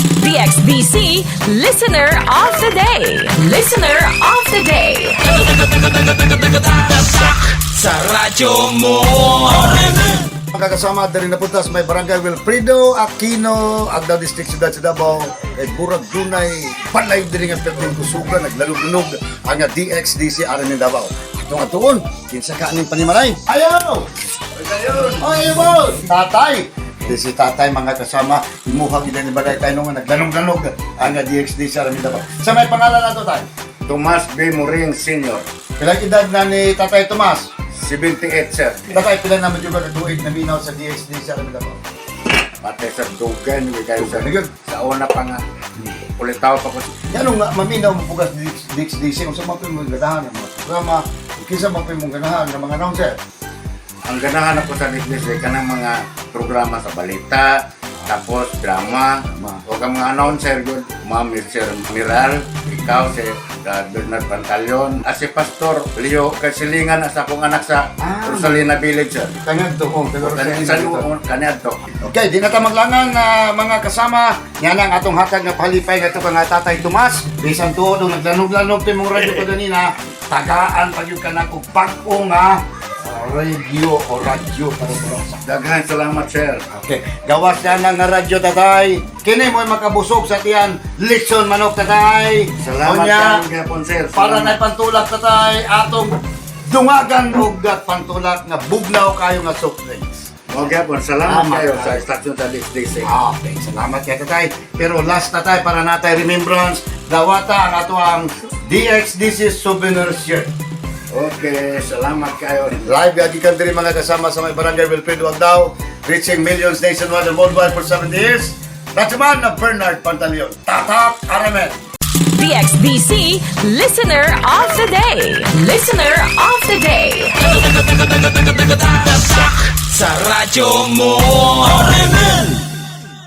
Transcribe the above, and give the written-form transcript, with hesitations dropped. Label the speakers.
Speaker 1: DXDC Listener of the Day. Listener of the Day.
Speaker 2: Sa radyo mo.
Speaker 3: Makakasama diri na punta sa may Barangay Wilfredo Aquino, Agdao District, Siyudad sa Davao. Kay burag dunay balay diri nga perting kusuga, naglalugnog ang DXDC RMN Davao. Atong atuon, kinsa ka aning panimalay? Ayaw! Ayaw mo! Tatay! Di si tatay, mga kasama, imuha gid ni balay tayo nga naglalugnog ang DXDC RMN Davao. Sa may pangalan nato, tay?
Speaker 4: Tomas B. Moring Sr.
Speaker 3: Pilang edad na ni Tatay Tomas?
Speaker 4: 78, sir.
Speaker 3: Tatay, pila naman juga katuig na minaw sa DXDC RMN Davao?
Speaker 4: Pati sa dugan, hindi kayo sir.
Speaker 3: Dugan.
Speaker 4: Sa una pa nga. Ulitaw pa ko.
Speaker 3: Yan nga, maminaw mo pugas DXDC, kung sa mga mong ganahan ng mga programa, kung kinsa mga mong ganahan ng mga announcer.
Speaker 4: Ang ganahan ako sa DXDC, kanang mga programa sa balita, tapos drama,
Speaker 3: Drama.
Speaker 4: o ang mga announcer yun, Ma'am Sir Miral, ikaw si Bernard Pantaleon, at si Pastor Leo Kasilingan as akong anak sa Rosalina Village, sir.
Speaker 3: Kanya to, oh, taga
Speaker 4: Kani
Speaker 3: Rosalina
Speaker 4: sa
Speaker 3: dito.
Speaker 4: kani adto.
Speaker 3: Okay, di na ta maglangan na mga kasama. Nga lang atong hatag nga palipay nga to ka nga Tatay Tomas. Bisan tuod og naglanog-lanog ti mong radyo ko ganina, tagaan pa gyud ka na og bag-o nga radio o radyo para sa
Speaker 4: Daghan salamat, sir.
Speaker 3: Okay, gawas na nga radyo, tatay. Kini mo'y makabusog sa tiyan. Litson manok, tatay.
Speaker 4: Salamat
Speaker 3: Unya,
Speaker 4: kayo gyapon, sir.
Speaker 3: para
Speaker 4: Salamat.
Speaker 3: na pantulak, tatay, atong dungagan og pantulak nga bugnaw kayo nga soft drinks.
Speaker 4: O gyapon, salamat
Speaker 3: Tama,
Speaker 4: kayo
Speaker 3: tayo.
Speaker 4: sa istasyon sa DXDC.
Speaker 3: Okay, salamat kay tatay. Pero last, tatay, para natay remembrance, dawata ang ato ang DXDC souvenir shirt.
Speaker 4: Okay, salamat kayo.
Speaker 3: Live gagi kan diri, mga kasama, sa may Barangay Wilfredo Agdao, reaching millions nationwide and worldwide for 70 years. Radyoman na Bernard Pantaleon. Tatak RMN.
Speaker 1: DXDC Listener of the Day. Listener of the Day.
Speaker 2: Sa radyo mo. RMN.